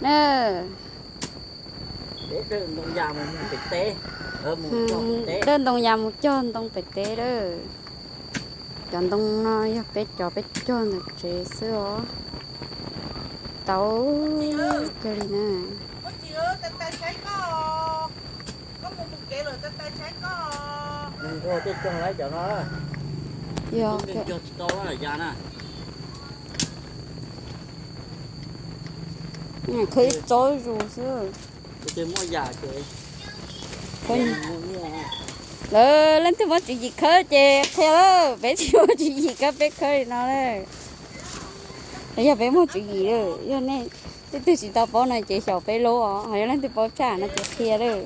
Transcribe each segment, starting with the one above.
Na, dawj ntoo yas mus cog ntoo pem teb lawm. Cov ntoo no yog peb cov peb cog ntawm tsev xwb os. Tau kawg li na. Yog, khawb ib tsob zus xwb. Lawv leej twg muaj tswv yim khawb ces qhia lawm, peb tsis muaj tswv yim khawb peb khawb li no lawm. Yog peb muaj tswv yim lawm, yog nej leej twg tsis tau paub no ces xyaum peb lub os, ho yog leej twg paub tshaj no ces qhia lawm.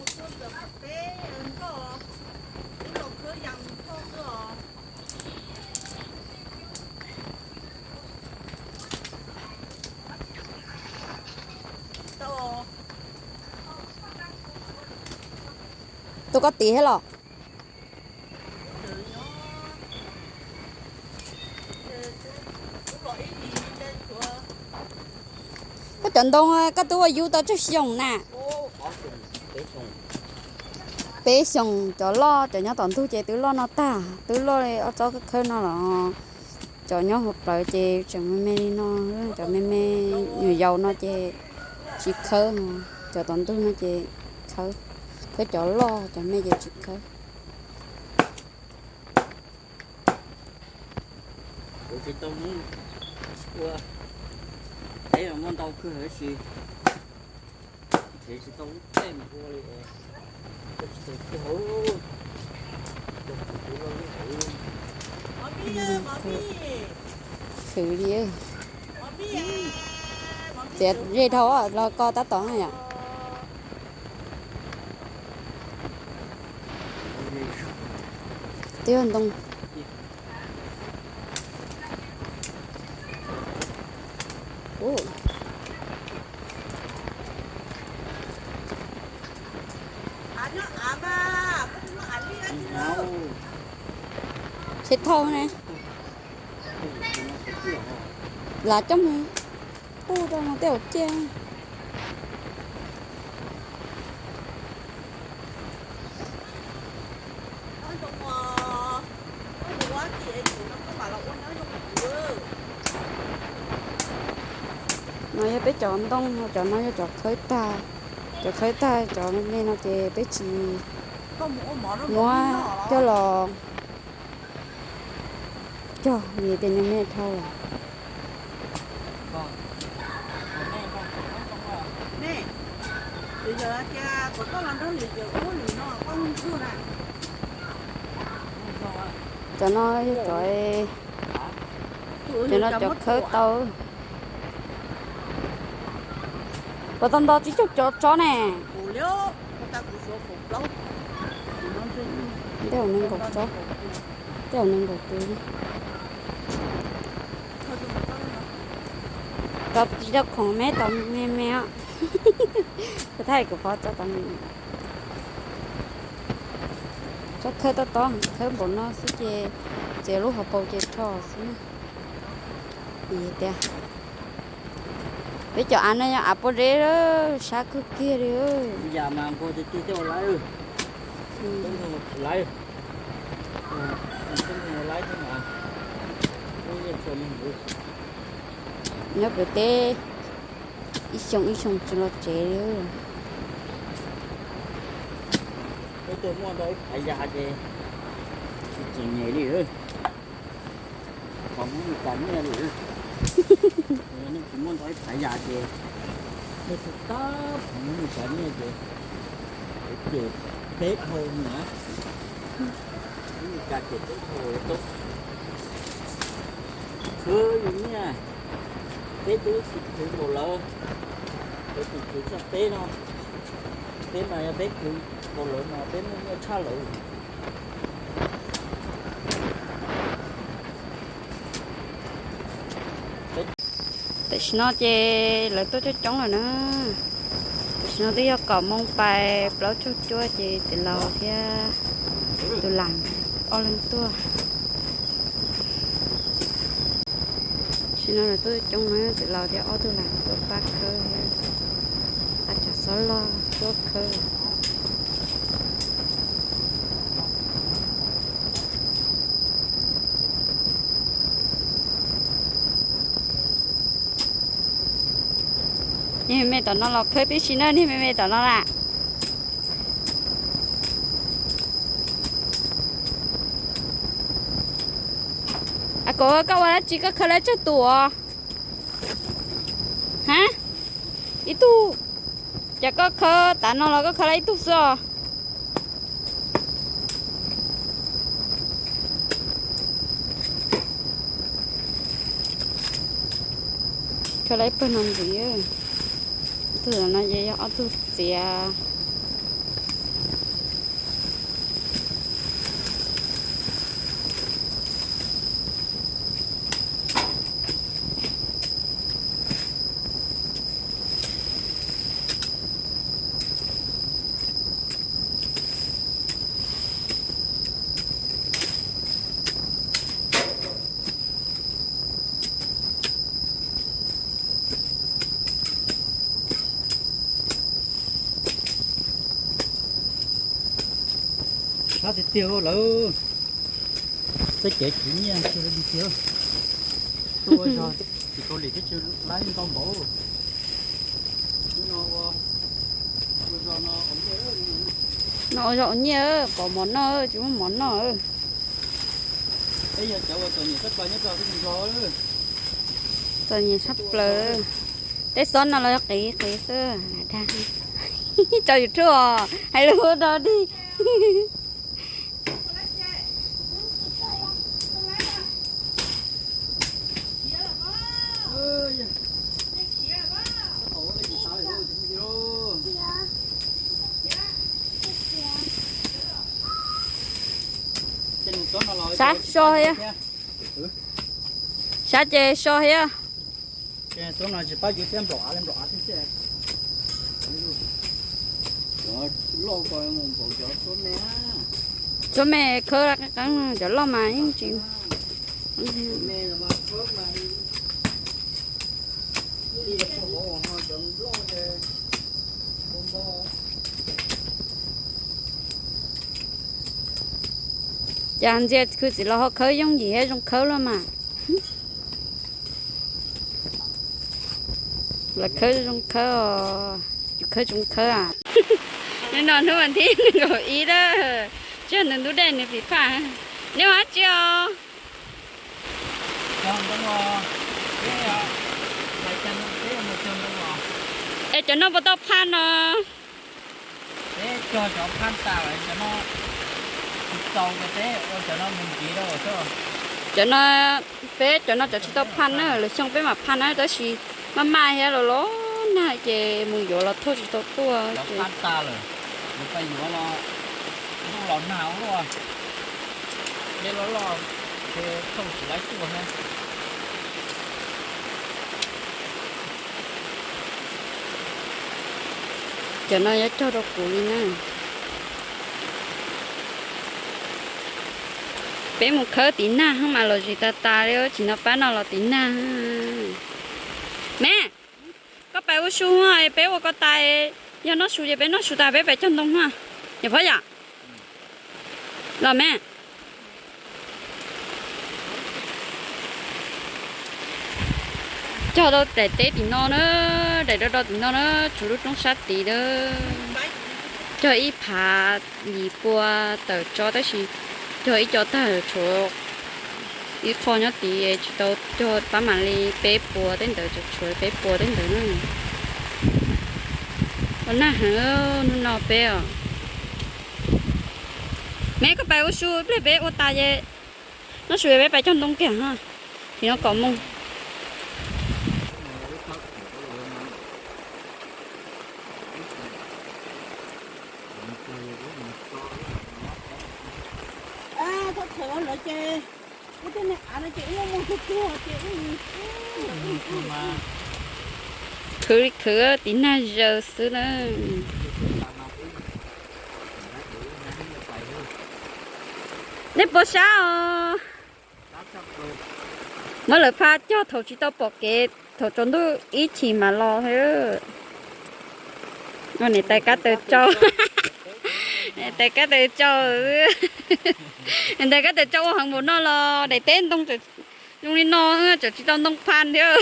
Tuaj koj tid thiab los? Koj cov ntoo koj twb ua yub tau tsawg xyoo na? Peb xyoos. Cov loj, cov nyob tom ntug ces twb loj no tag, twb loj li ob tsob khawb no los. Cov nyob hauv plawv ces tseem me me li no, cov me me nyuam yaus no ces tsis khawb, cov tom ntug no ces khawb, khawb cov loj, cov me ces tsis khawb. Kuv tsis tau mus ua teb los muaj ntau kawg tab sis nrhiav tsis tau lub caij mus ua li. Khwv li, txiav zej dhau los ko tab tom na yom. Twb yog ntoo. Tsheb thauj ne, lav coj mus pub rau no tej zaum ciaj. No yog peb cov ntoo, cov no yog cov khawb tag, cov khawb tag cov me me no ces peb tsis muab coj los cog vim tias nws me dhau lawm. Cov no yog cov, cov no cov khawb tau. Puas tau nto tsib caug tsob ne? Tej zaum nees nkaum tsob, tej zaum nees nkaum tus. Tau tsis tau khoom me, tau me me os. Kuv thaij kuv qhov tsob tau me. Tsob khawb tob tob, khawb npaum no xwb ces txiav lub hauv paus ces rho xwb. Vim tias peb cov av no yog av pob zeb, sab kawg kiag li. Yam mas nquag tiag tiag tej ua laib, laib, laib thiab mas, nyob pem teb ib xyoo ib xyoo tsis los tsev li. Peb tuaj muaj ntau ib phav yas ces tsis txom nyem li. Qhov muab nws tsav nyiaj li, yog nej tsis muaj ntau ib phav yas ces nej tab tom muab nws tsav nyiaj ces ces peb dhau na. Muab nws tsav ces peb dhau tau. Khwv yus nyiaj, peb twb tsis khwv npaum lawv, lawv tseem khwv tshaj peb no. Peb mas yog peb khwv npaum lawv mas peb muaj nyiaj tshaj lawv. Tam sim no ces lawv tuaj coob coob lawm na. Tam sim no twb yog kaum moos pais plaub caug cuaj ces txiv laus thiab tus lam ob leeg tuaj. Tam sim no lawv tuaj coob na, txiv laus thiab ob tug lam tuaj pab khawb thiab. Xov los tuaj khawb. Niag me me tom no los khawb tib si na, niag me me tom no lawm. A Kaum, koj ua dab tsi, koj khawb lawv tsawg tus os? Ha? Ib tug. Ces koj khawb tas no los koj khawb lawv ib tug xwb os? Khawb lawv ib pawg no ntxiv. Tus no ces yog ob tug txiav. Sab tiag tiag lawm. Tej kev khwv nyiaj tsis li tiag. Tuaj ua zog tsis kau lim twb tsis laib ntau npaum. No ua zog ua nyiaj, pom mov noj tsis muaj mov noj. Peb yog cov uas txom nyem tshaj plaws nyob rau teb chaws Nplog. Txom nyem tshaj plaws. Tej xob no los yog qiv qiv xwb. Tso YouTube os, hais lus rau dig. Sab so thiab. Sab ces so thiab. Tshuav me khawb qeeb qeeb, cov loj mas yeej tsis. Cas ntxias khwv txiv los ho khawb yooj yim thiab zoo khawb luaj mas. Lawv khawb zoo khawb os, yus khawb zoo khawb a. Hnub no hnub vas thib nees nkaum ib na, tsis yog nws ntub dej nws pim phaj. Neb ua dab tsi os? Es cov no puas tau phaj no? Cov no, peb cov no cov tsis tau phaj na, lwm xyoo peb mam phaj na, tab sis maj maj thiab los los nag ces mus yuav los thauj tsis tau tuaj ces. Cov no yuav cog rau kuv li na. Peb mus khawb tiv nag mas los zis tas tas li, tsis no pab no los tiv nag. Me, koj pais ua su, peb ua ko tas, yog noj su ces peb noj su tas peb pais cog ntoo na. Yog phob yom? Los me. Cog rau daim teb tim no na, daim do do tim no na, tshuav lub roob sab tid na. Cog ib phav yim pua tawm tso tab sis cog ib co tag tshuav ib qho nyob tid tsis tau cog pab mam li peb puas teb ntawd, tshuav peb puas teb ntawd na. Ua nag heev hnub no peb os. Me koj pais ua su ib pliag peb ua tas ces noj su peb pais cog ntoo kiag ha. Tim no kom mus. Khwv li khwv tiv nag zaws xwb na. Nej puas sab os? Muab lawv phaj cog thaum tsis tau pom kev, thaum tsaus ntuj ib chim mam los thiab. Niam tais kab taws tsau, niam tais kab taws tsau, niam tais kab taws tsau ua heev npaum no los daim teb ntoo zoo li no, tseem tsis tau ntoo pha thiab.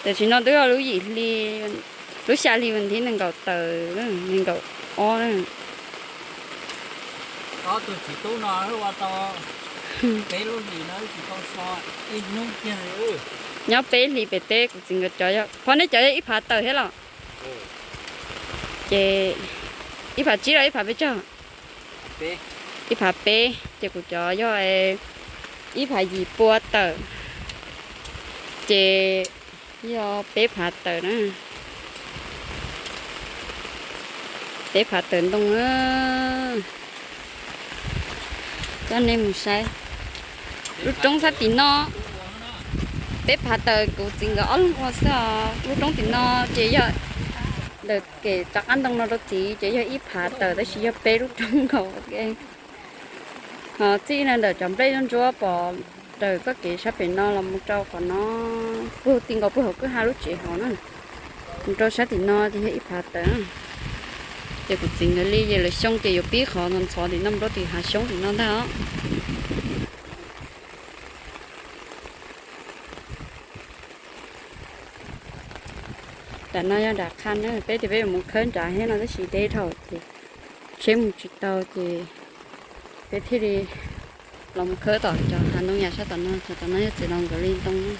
Tam sim no twb yog lub yim hli, lub xya hli vas thib nees nkaum tawm, nees nkaum ob na. Ob tug txiv tub no ua tau peb lub hlis no tsis tau so ib hnub kiag li. Nyob peb hlis pem teb kuv txiv nkawd cov yog, phov nej cov yog ib phav tawm thiab los? Ces ib phav tsib los ib phav peb caug? Ib phav peb, ces kuv cov yog ib phav yim pua tawm, ces yog peb phav tawm na. Peb phav tawm ntoo na. Coj nej mus saib lub roob sab tim no. Peb phav tawm kuv txiv nkawd ob leeg ua xwb os. Lub roob tim no ces yog ntawm kem rov qab ntoo no rau txiv ces yog ib phav tawm tab sis yog peb lub roob nkaus. Ho txij no ntawm cov nplej ntsuab pom raws txoj kev sab pem no los mus rau qhov no, puag ti nkaus puag hauv kwj ha lub tsev hauv na. Mus rau sab tim no ces yog ib phav tawm. Ces kuv txiv nkawd li ces lawv xyoo ces yuav pib qhov ntxhov tim no mus rau tim hav xyoob tim no ntag os. Nram no yog nram qha na, peb tias peb yuav mus khawb nrad thiab no tab sis deb dhau ces tsheb mus tsis tau ces peb thiaj li los mus khawb tom cov hav ntoo yam sab tom no. Cov tom no yog txiv laus nkawd li ntoo.